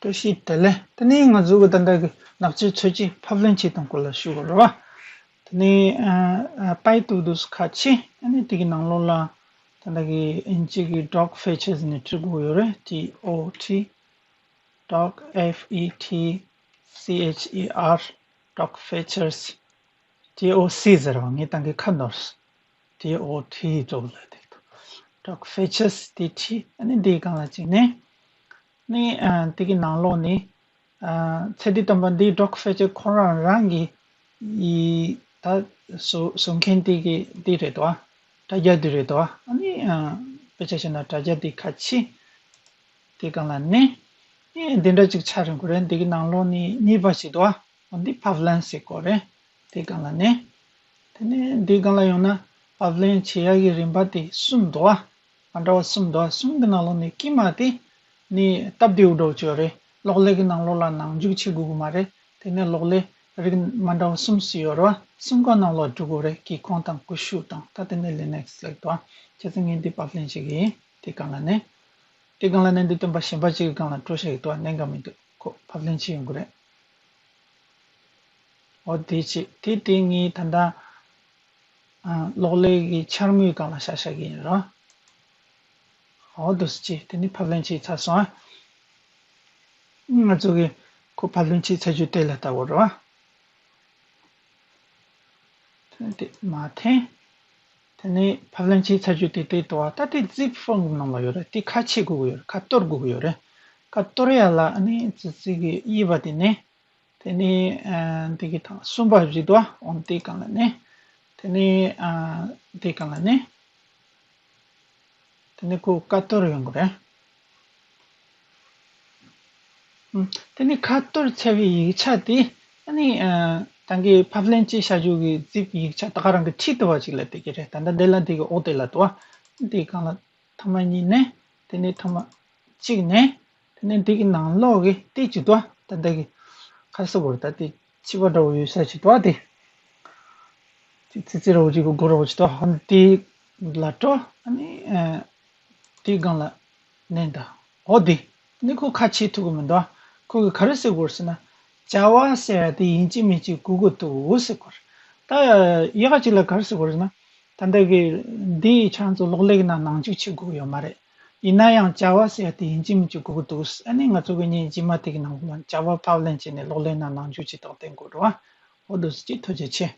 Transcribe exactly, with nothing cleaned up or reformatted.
བཀྲ་ཤིས་བདེ་ལེགས། དེ་ནས་ང་ཚོ་གི་ད་ལྟ་གི་ནག་ཆུའི་ཚོས་གཞི་ཕབ་ལེན་བྱེད་སྟངས་སྐོར་ལ་ཞུ་དགོས་རེད་བ། དེ་ནས་ཨ་ཨ་པའི་ཏུ་དུས་ཁ་ཕྱེ། ཨ་ནི་དེ་གི་ནང་ལོགས་ལ་ད་ལྟ་གི་ཨིན་ཇི་གི་doc features ནས་འབྲི་དགོས་ཡོད་རེད། T O T doc F E T C H E R doc features T O C ཟེར་བ་ངས་ཏང་གི་ཁ་ནོར། T O T འགྲོ་ལ་དེ་doc features དེ་ཁྲིད། ཨ་ནི་འདིའི་སྒང་ལ་ཅིག་ནས་ནི་ཨ་དེ་གི་ནང་ལོགས་ནི་ཨ་ཚེ་འདི་དམ་པ་འདིའི་doc feature ཁོ་རང་རང་གི་ཡི་ད་བཟོ་བཟོ་མཁན་དེ་གི་འདི་རེད་དོ། དྲ་རྒྱ་འདི་རེད་དོ། ཨ་ནི་ཨ་དཔེ་ཆ་བཞག་ན་དྲ་རྒྱ་འདི་ཁ་ཕྱེ། དེ་སྒང་ལ་ནི་ཨེ་འདི་འདྲ་ཅིག་ཆགས་རན་དགོས་རེད། འདི་གི་ནང་ལོགས་ནི་གཉིས་པ་ཞིག་འདུག་ཨ། འོ་འདི་ཕབ་ལེན་ཟེར་དགོས་རེད། དེ་སྒང་ལ་ནི། དེ་ནས་འདི་སྒང་ལ་ཡོང་ན་ཕབ་ལེན་བྱེད་ཡག་གི་རིམ་པ་དེ་གསུམ་འདུག་ཨ། མ་འདྲ་བ་གསུམ་འདུག་ཨ། གསུམ་གི་ནང་ལོགས་ནི་དཀྱིལ་མ་དེ་ནི་སྟབས་བདེ་བོ་འདྲ་བོ་ཅིག་ཡོད་རེད། གློག་ཀླད་ཀྱི་ནང་ལོགས་ལ་ནང་འཇུག་བྱེད་དགོས་ཀྱི་མ་རེད། དེ་ནས་གློག་ཀླད་རིགས་མ་འདྲ་བ་གསུམ་ཞིག་ཡོད་རེད་བ། གསུམ་ཀ་ནང་ལོགས་འགྲོ་དགོས་རེད། གི་ཁོངས་དང་ཀུ་ཤུ་དང་ད་དེ་ནས་Linux ལེགས་འདུག་ཨ། བྱས་ཙང་ངས་འདི་ཕབ་ལེན་བྱེད་ཀྱི་ཡིན། དེ་སྒང་ལ་ནི། དེ་སྒང་ལ་ནི་འདི་སྟོན་པ་གཞན་པ་གཅིག་གི་སྒང་ལ་འགྲོ་བྱེད་ཀྱི་འདུག་ཨ། གནད་འགག་མི་འདུག་ཁོ་ཕབ་ལེན་བྱེད་ཡོང་གི་རེད། འོ་དེ་བྱས། དེ་དེ་ངས་ད་ལྟ་ཨ་གློག་ཀླད་ཀྱི་འཆར་ངོས་སྒང་ལ་བཞག་བཞག་གི་ཡིན་རོ། འོ་འདུག་སེ་བྱས། དེ་ནི་ཕབ་ལེན་བྱས་ཚར་སོང་ཨ། ང་ཚོ་གི་ཁོ་ཕབ་ལེན་བྱས་ཚར་རྒྱུ་དེ་ལ་ལྟ་དགོས་རོ། དེ་མ་འཐེན། དེ་ནས་ཕབ་ལེན་བྱས་ཚར་རྒྱུ་དེ་དེ་འདུག་ཨ། ད་དེ་zip file ནང་ལ་ཡོད་རེད། དེ་ཁ་ཕྱེ་དགོས་ཀྱི་ཡོད་རེད། ཁ་གཏོར་དགོས་ཀྱི་ཡོད་རེད། ཁ་གཏོར་ཡ་ལ་ཨ་ནི་ཙི་ཙི་གི་དབྱེ་བ་དེ་ནས། དེ་ནས་ཨ་འདི་གི་ཐང་གསུམ་པ་བཞི་འདུག་ཨ། འོང་དེ་སྒང་ལ་ནས། དེ་ནས་ཨ་དེ་སྒང་ལ་ནས། དེ་ནས་ཁོ་ཁ་གཏོར་ཡོང་གི་རེད། ཨུམ། དེ་ནས་ཁ་གཏོར་ཚར་བའི་ཡིག་ཆ་དེ་ཨ་ནི་ཨ་ད་གིན་ཕབ་ལེན་བྱས་བཞག་རྒྱུ་གི་zip ཡིག་ཆ་ད་ག་རང་གི་ཁྲིད་ཐུབ་པ་ཅིག་ལ་དེ་གི་རེད། ད་ལྟ་འདི་ལ་འདི་གི་འོག་དེ་ལ་འདུག་ཨ། འདི་སྒང་ལ་ཐེངས་མ་གཉིས་ནས། དེ་ནས་ཐེངས་མ་གཅིག་ནས། དེ་ནས་འདི་གི་ནང་ལོགས་ཀྱི་དེ་ཅིག་འདུག་ཨ། ད་ལྟ་གི་ཁ་གསོ་བོར་ད་དེ་ཕྱི་པ་འདྲ་བོ་ཡོད་ས་ཅིག་འདུག་ཨ། དེ་ཅིག་ཙི་ཙི་འདྲ་བོ་ཅིག་གི་སྒོ་འདྲ་བོ་ཅིག་འདུག་ཨ། དེ་ལ་འགྲོ། ཨ་ནི་ཨ་དེའི་སྒང་ལ་ནས་ད། འོ་དེ་ནི་ཁོ་ཁ་ཕྱེ་ཐུབ་ཀྱི་མི་འདུག་ཨ། ཁོ་གི་ག་རེ་ཟེར་དགོས་ཟེར་ན། Java ཟེར་ཡ་དེ་ཡིན་གཅིག་མིན་གཅིག་དགོས་ཀྱི་འདུག་ཟེར་དགོས་རེད། ད་ཡག་ག་ཅིག་ལ་ག་རེ་ཟེར་དགོས་རེད་ཟེར་ན། ད་ལྟ་གི་འདི་ཁྱེད་རང་ཚོ་གློག་ཀླད་ཀྱི་ནང་ནང་འཇུག་བྱེད་དགོས་ཀྱི་ཡོད་མ་རེད། ཡིན་ན་ཡང་Java ཟེར་ཡ་དེ་ཡིན་གཅིག་མིན་གཅིག་དགོས་ཀྱི་འདུག་ཨ་ནི་ང་ཚོ་གི་ཉིན་རྗེས་མ་དེ་གི་ནང་ལ་Java ཕབ་ལེན་བྱས་ནས་གློག་ཀླད་ནང་ནང་འཇུག་བྱེད་སྟངས་བསྟན་དགོས་རེད་བ། འོ་འདུག་སེ་ཅིག་ཐུགས་རྗེ་ཆེ།